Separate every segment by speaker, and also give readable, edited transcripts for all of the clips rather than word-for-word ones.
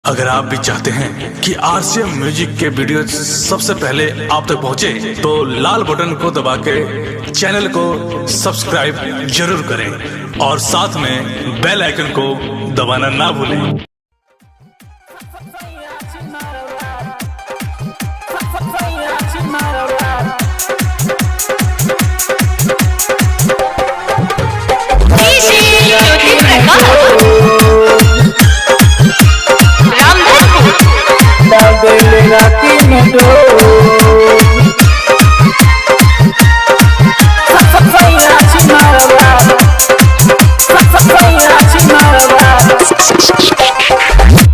Speaker 1: अगर आप भी चाहते हैं कि आरसीएम म्यूजिक के वीडियो सबसे पहले आप तक पहुंचे, तो लाल बटन को दबा के चैनल को सब्सक्राइब जरूर करें और साथ में बेल आइकन को दबाना ना भूलें।
Speaker 2: ज्योति प्रकाश रामधनपुर।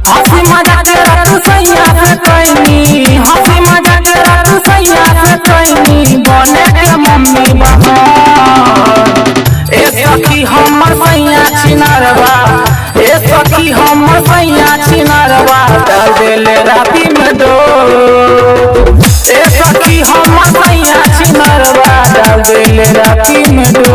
Speaker 3: हंसी मजाक रात सैया से कैनी, हंसी मजाक रात सैया से कैनी, बने के मम्मी बहन। ए सखी हमर सैया छिनरवा, ए सखी हमर सैया छिनरवा, डाल देले राती में दो। ए सखी हमर सैया छिनरवा, डाल देले राती में दो।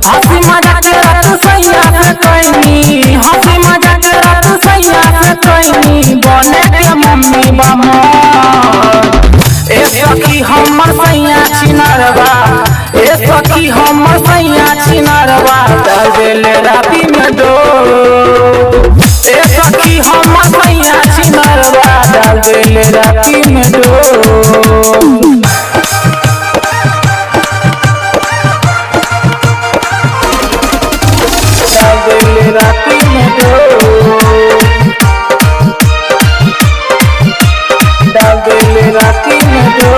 Speaker 3: हंसी मजाक रात सैया से कैनी, हंसी मजाक रात सैया से कैनी, बने के मम्मी बमन। ए सखी हमर सैया छिनरवा, ए सखी हमर सैया छिनरवा, डाल देले राती में दो। ए सखी हमर सैया छिनरवा, डाल देले राती में दो। डाल देले राती में दो। डाल देले राती में दो।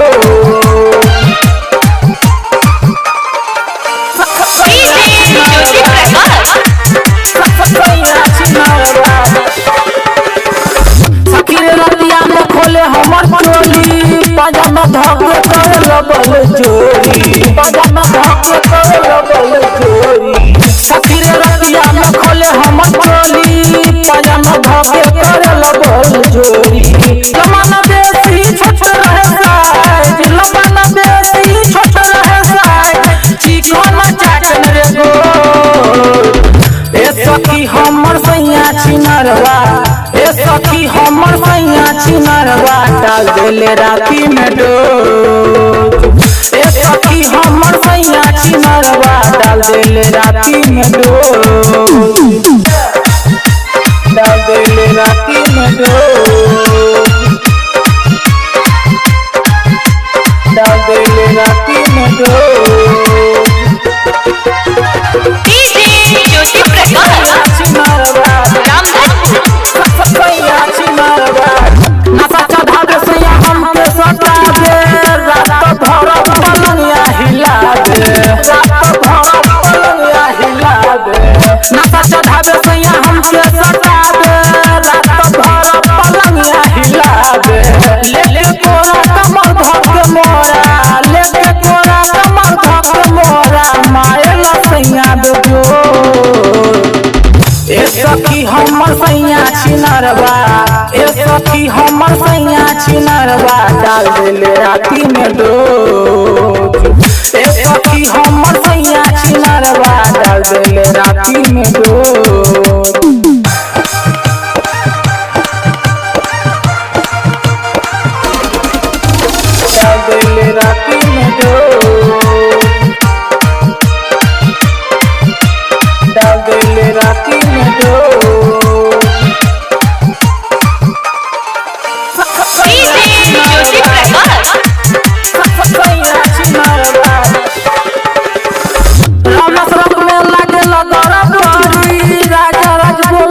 Speaker 2: ज्योति प्रकाश।
Speaker 3: सखी रे रतिया में खोले हमर चोली, पाजामा धके करे लबल जोरी, पाजामा धके करे लबल जोरी। सखी रे रतिया में खोले हमर चोली, पाजामा धके करे लबल जोरी। लमाना बेसी छोट रहे साइज, लमाना बेसी छोट रहे साइज, चिकन चाटन रे गोल। ए सखी हमर सैया छिनरवा, ए सखी हमर सैया छिनरवा, डाल देले राती में डोज। ए सखी हमर सैया छिनरवा, डाल देले राती में डोज। डाल देले राती में डोज। डाल देले राती में डोज।
Speaker 2: ज्योति प्रकाश
Speaker 3: छिनरवा
Speaker 2: रामधनपुर।
Speaker 3: नशा चढ़ावे सैया हमके सतावे, रात भर पलंगिया हिलावे, रात भर पलंगिया हिलावे। नशा चढ़ावे सैया हमके सतावे, रात भर पलंगिया हिलावे। लेके कोरा कमर धक मोरा, लेके कोरा कमर धक मोरा, मारेला सैया बेजोर। ए सखी हमर सैया छिनरवा, ए सखी हमर सैया छिनरवा, डाल देले राती में डोज। ए सखी हमर सैया छिनरवा, डाल देले राती में डोज। डाल देले राती में डोज। डाल देले राती में डोज।
Speaker 2: ज्योति प्रकाश।
Speaker 3: रामेश्वरम में लागे लगरबरी, राजा राजभोग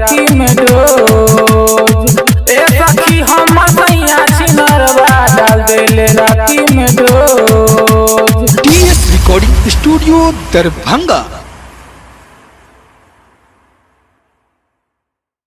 Speaker 3: राती में डोज। ए सखी हमर सैया छिनरवा डाल देले राती में dose.
Speaker 4: TS recording studio, Darbhanga.